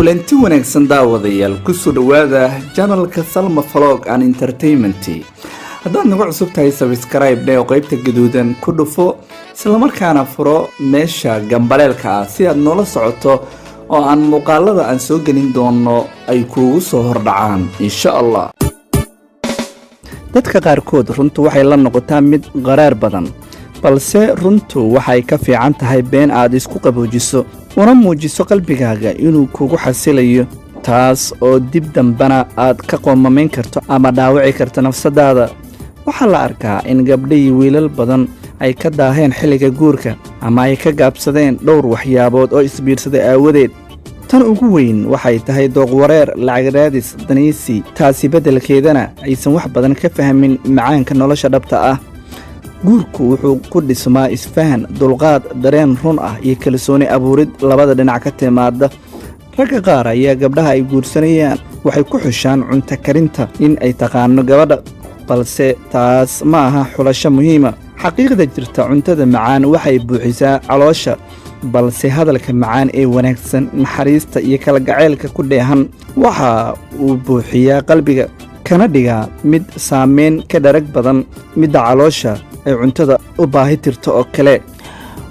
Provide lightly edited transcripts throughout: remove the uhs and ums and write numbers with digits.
Kulanti wanaagsan, daawadayaal. Kusoo dhowaada channelka Salma Vlog and Entertainment. Haddaad nagu cusub tahay, subscribe dheh oo qaybta gaduudan ku dhufo, islamarkaana furo meesha gambaleelka ah si aad noola socoto oo aan muuqaalada aan soo gelin doono ay kuugu soo hordhacaan, insha Allah. Dadka qaarkood runtu waxay la noqotaa mid qaraar badan, balse runtu waxay ka fiican tahay been aad isku qaboojiso una muujiso qalbigaaga inuu kugu xasilayo, taas oo dib dambana aad ka qoomamayn karto ama dhaawici karto nafsadaada. Waxaa la arkaa in gabdhihii wiilal badan ay ka daaheen xilliga guurka ama ay ka gaabsadeen dhowr waxyaabood oo isbiirsaday aawadeed. Tan ugu weyn waxay tahay dooqwareer, lacag raadis, daniisi, taasi beddelkeedana aysan wax badan ka fahmin macaanka nolosha dhabta ah. Guurku wuxuu ku dhismaa isfahan, dulqaad, dareen run ah iyo kalsooni abuurid labada dhinac ka timaada. Ragga qaar ayaa gabdhaha ay guursanayaan waxay ku xushaan cunto karinta in ay taqaano gabadha, balse taas ma aha xulasho muhiima. Xaqiiqda jirta, cuntada macaan waxay buuxisaa caloosha, balse hadalka macaan ee wanaagsan, naxariista iyo kalgaceylka ku dheehan waxa uu buuxiyaa qalbiga, kana dhigaa mid saameyn ka dharag badan midda caloosha ay cuntada u baahi tirto oo kale.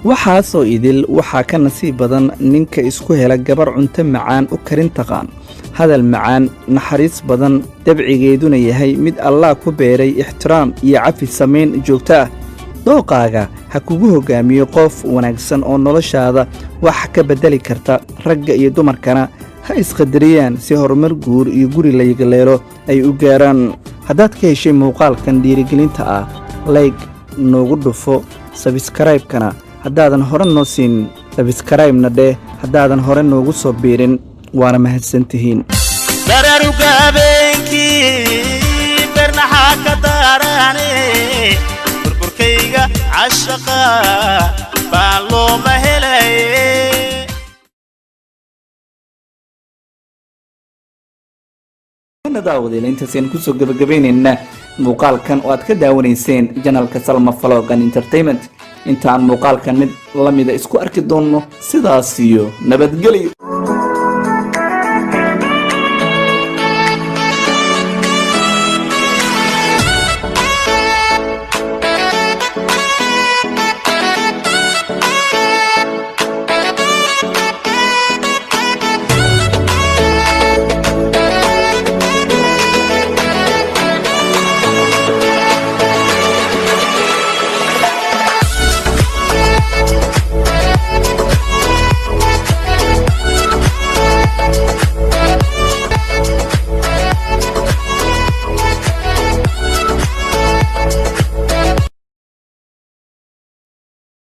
Waxaasoo idil waxaa ka nasiib badan ninka isku hela gabar cunto macaan u karin taqaan, hadal macaan, naxariis badan, dabcigeeduna yahay mid Allah ku beeray ixtiraam iyo cafi samayn joogto ah. Dooqaaga ha kugu hoggaamiyo qof wanaagsan oo noloshaada wax ka beddeli karta. Ragga iyo dumarkana ha isqadariyaan si horumar guur iyo guri la yagleelo ay u gaaraan. Haddaad ka heshay muuqaalkan dhiirigelinta ah, like noogu dhufo, subscribe-kana haddaadan hore noo siin, subscribe-na dheh haddaadan hore noogu soo biirin. Waana mahadsantihiin. Baraaruga habeenkii bernaxaa ka daarane, burburkayga cashaqa baan looma helaye. Daawadayaal, intaasaynu kusoo gabagabaynaynaa muuqaalkan oo aad ka daawanayseen channelka Salma Vlog and Entertainment. Intaan muuqaalkan mid la mida isku arki doonno, sidaas iyo nabadgelyo.